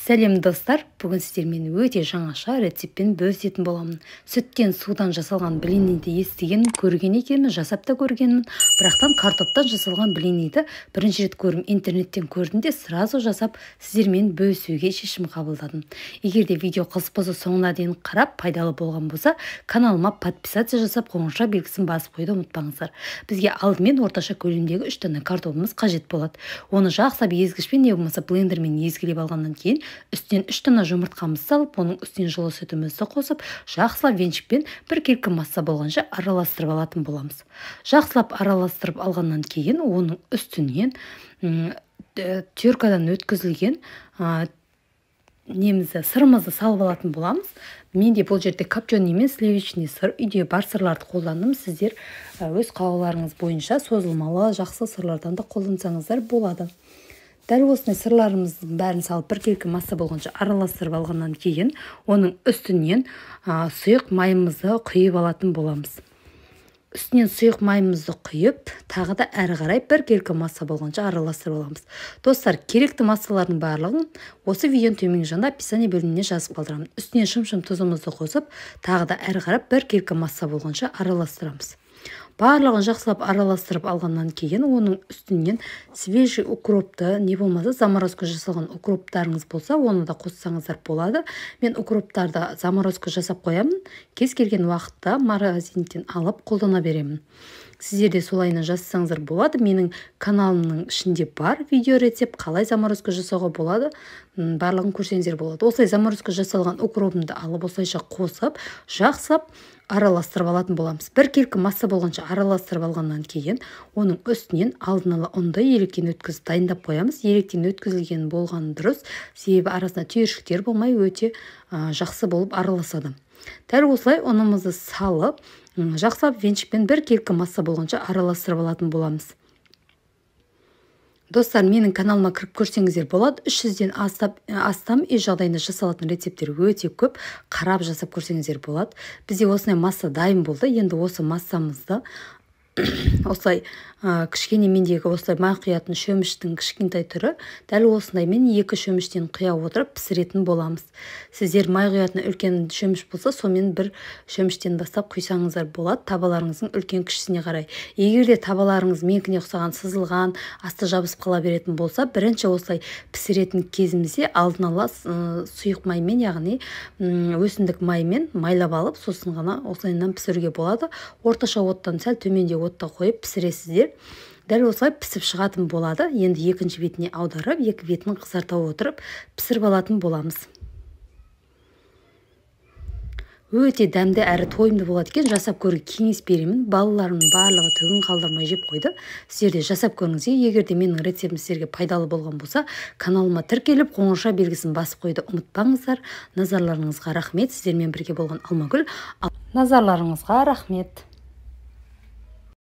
Сәлем достар, бүгін сіздермен өте жаңаша рецептпен бөлісетін боламын. Сүттен, судан жасалған блиниді естіген, көрген екенмін, жасап та көргенмін. Бірақтан картоптан жасалған блиниді бірінші рет көрдім, интернеттен көрдім де сразу жасап сіздермен бөлісуге шешім қабылдадым. Егер де видео қызық болса, соңына дейін қарап, пайдалы болған болса, каналыма подписаться жасап, қоңырау белгісін басып қоюды ұмытпаңыздар. Бізге алдымен орташа көлемдегі 3 дана картопымыз қажет болады. Оны жақсылап езгішпен не болмаса блендермен езгілеп алғаннан кейін үстінен 3 дана жұмыртқамызды салып, оның үстінен жылы сүтімізді қосып, жақсылап венчикпен біркелкі масса болғанша араластырып алатын боламыз. Жақсылап араластырып алғаннан кейін оның үстінен теркадан өткізілген немізді, сырымызды салып алатын боламыз. Менде бұл жерде копченый мен сливочный сыр, үйде бар сырларды қолдандым. Сіздер өз қалауларыңыз бойынша созылмалы жақсы сырлардан да қолдансаңыздар болады. Дәл осындай сырларымыздың бәрін салып біркелкі масса болғанша араластырып алғаннан кейін оның үстінен сұйық майымызды құйып алатын боламыз. Үстінен сұйық майымызды құйып, тағы да әрі қарай біркелкі масса болғанша араластырып аламыз. Достар, керекті массалардың барлығын осы видеоның төменгі жағында описание бөліміне жазып қалдырамын. Үстіне шым-шым тұзымызды қосып, тағы да әрі қарай біркелкі масса болғанша араластырамыз. Барлығын жақсылап араластырып алғаннан кейін оның үстінен свежий укропты, не болмаса заморозка жасалған укроптарыңыз болса, оны да қоссаңыздар болады. Мен укроптарды заморозка жасап қоямын. Кез келген уақытта морозильниктен алып қолдана беремін. Сіздер де солайынан жасасаңыздар болады. Менің каналымның ішінде бар видео рецепт, қалай заморозка жасауға болады, барлығын көрсеңіздер болады. Осылай заморозка жасалған укропымды алып, осылайша қосып, жақсылап араластырып алатын боламыз. Біркелкі масса болғанша араластырып алғаннан кейін оның үстінен алдын ала ұнды електен өткізіп дайындап қоямыз. Електен өткізілген болғаны дұрыс, себебі арасында түйіршіктер болмай өте жақсы болып араласады. Дәл осылай ұнымызды салып, жақсылап венчикпен біркелкі масса болғанша араластырып алатын боламыз. Достар, менің каналыма кіріп көрсеңіздер болады. 300-ден астам үй жағдайында жасалатын рецепттер өте көп. Қарап жасап көрсеңіздер болады. Бізде осындай масса дайын болды. Енді осы массамызды осылай кішкене мендегі осылай май құятын шөміштің кішкентай түрі, дәл осындаймен 2 шөміштен құя отырып пісіретін боламыз. Сіздер май құятын үлкен шөміш болса, сонымен бір шөміштен бастап құйсаңыздар болады, табаларыңыздың үлкен кішісіне қарай. Егер де табаларыңыз менікіне ұқсаған сызылған, асты жабысып қала беретін болса, бірінші осылай пісіретін кезімізде алдын ала сұйық маймен, яғни өсімдік маймен майлап алып, сосын ғана осылайынан пісіруге болады. Орташа оттан сәл төмендеу отта қойып пісіресіздер. Дәл осылай пісіп шығатын болады. Енді екінші бетіне аударып, екі бетін қызарта отырып пісіріп алатын боламыз. Өте дәмді әрі тойымды болады екен. Жасап көруге кеңес беремін. Балаларымның барлығы түгін қалдырмай жеп қойды. Сіздер де жасап көріңіздер. Егер де менің рецептім сіздерге пайдалы болған болса, каналыма тіркеліп, қоңырау белгісін басып қоюды ұмытпаңыздар. Назарларыңызға рахмет. Сіздермен бірге болған Алмагүл. Назарларыңызға рахмет.